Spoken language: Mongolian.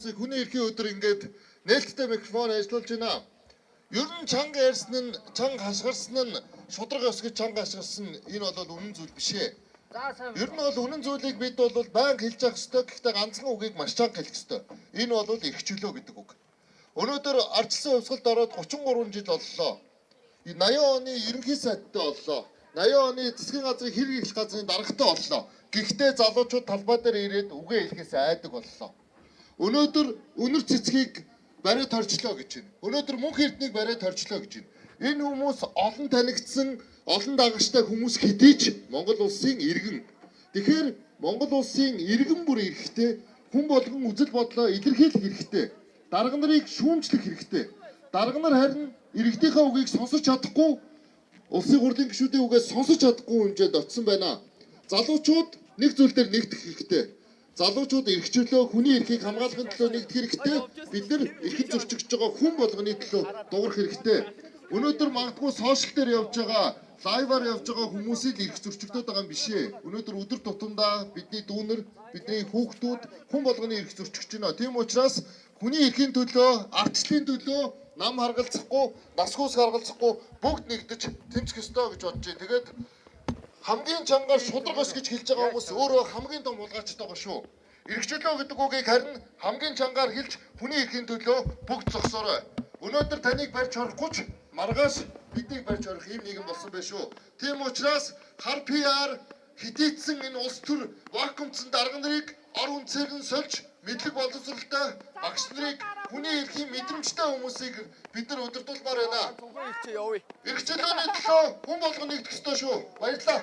Хүний эрхийн өдөр ингээд нээлттэй микрофон ажиллуулж байна. Ер нь чанга ярьсан нь, чанга хашгирсан нь, шударга ёс гэж чанга хашгирсан нь энэ бол үнэн зүйл биш ээ. За сайн. Ер нь бол үнэн зүйлийг бид бол байнга хэлж явах ёстой. Гэхдээ ганцхан үгийг маш чанга хэлэх ёстой. Энэ бол эрх чөлөө гэдэг үг. Өнөөдөр ардчилсан хувьсгалд ороод 33 жил боллоо. 80 оны ерөнхий сайдтай боллоо. 80 оны засгийн газрын хэрэг эрхлэх газрын даргатай боллоо. Гэхдээ залуучууд талбай дээр ирээд үгээ хэлэхээс айдаг боллоо. Өнөөдөр үнэр цэцгийг бариад торчлоо гэж байна. Өнөөдөр мөнх эрднийг бариад торчлоо гэж байна. Энэ хүмүүс олон танигдсан, олон дагагчтай хүмүүс хэдий ч Монгол улсын иргэн. Тэгэхээр Монгол улсын иргэн бүр эрэхтэй, хүн болгон үзэл бодлоо илэрхийлэх хэрэгтэй. Дарга нарыг шүүмжлэх хэрэгтэй. Дарга нар харин иргэдийнхээ үгийг сонсож чадахгүй, улсын хурлын гишүүдийн үгээс сонсож чадахгүй хэмжээнд очсон байна. Залуучууд нэг зүйл дээр нэгдэх хэрэгтэй. Залуучууд эрх чөлөө, хүний эрхийг хамгаалахын төлөө нэгдэх хэрэгтэй. Бид нар эрхэн зөрчигдөж байгаа хүн болгоны төлөө дуурах хэрэгтэй. Өнөөдөр магадгүй social дээр явж байгаа, live аар явж байгаа хүмүүсийг л эрх зөрчигдөд байгаа юм биш ээ. Өнөөдөр өдөр тутамдаа бидний дүүнер, бидний хүүхдүүд, хүн болгоны эрх зөрчигдөж байна. Тийм учраас хүний эрхийн төлөө, ардчлалын төлөө нам харгалзахгүй, нас хүйс харгалзахгүй бүгд нэгдэж тэмцэх ёстой гэж бодож байна. Тэгээд хамгийн чангаар шударга ёс гэж хэлж байгаа хүмүүс өөрөө хамгийн том хулгайчтай байгаа шүү. Эрх чөлөө гэдэг үгийг харин хамгийн чангаар хэлж хүний эрхийн төлөө бүгд зогсоорой. Өнөөдөр таныг барьж хорихгүй ч маргааш биднийг барьж хорих ийм нийгэм болсон байх шүү. Тийм учраас хар PR хитийцсэн энэ улс төр вакуумдсан дарга нарыг ор хүнсээр нь сольж мэдлэг боловсралтай багш нарыг, хүний эрхийн мэдрэмжтэй хүмүүсийг бид нар удирдуулмаар байна. Зөвхөн хэлчихээ явъя. Эрх чөлөөний төлөө хүн болгоно нэгдэх ёстой шүү. Баярлалаа.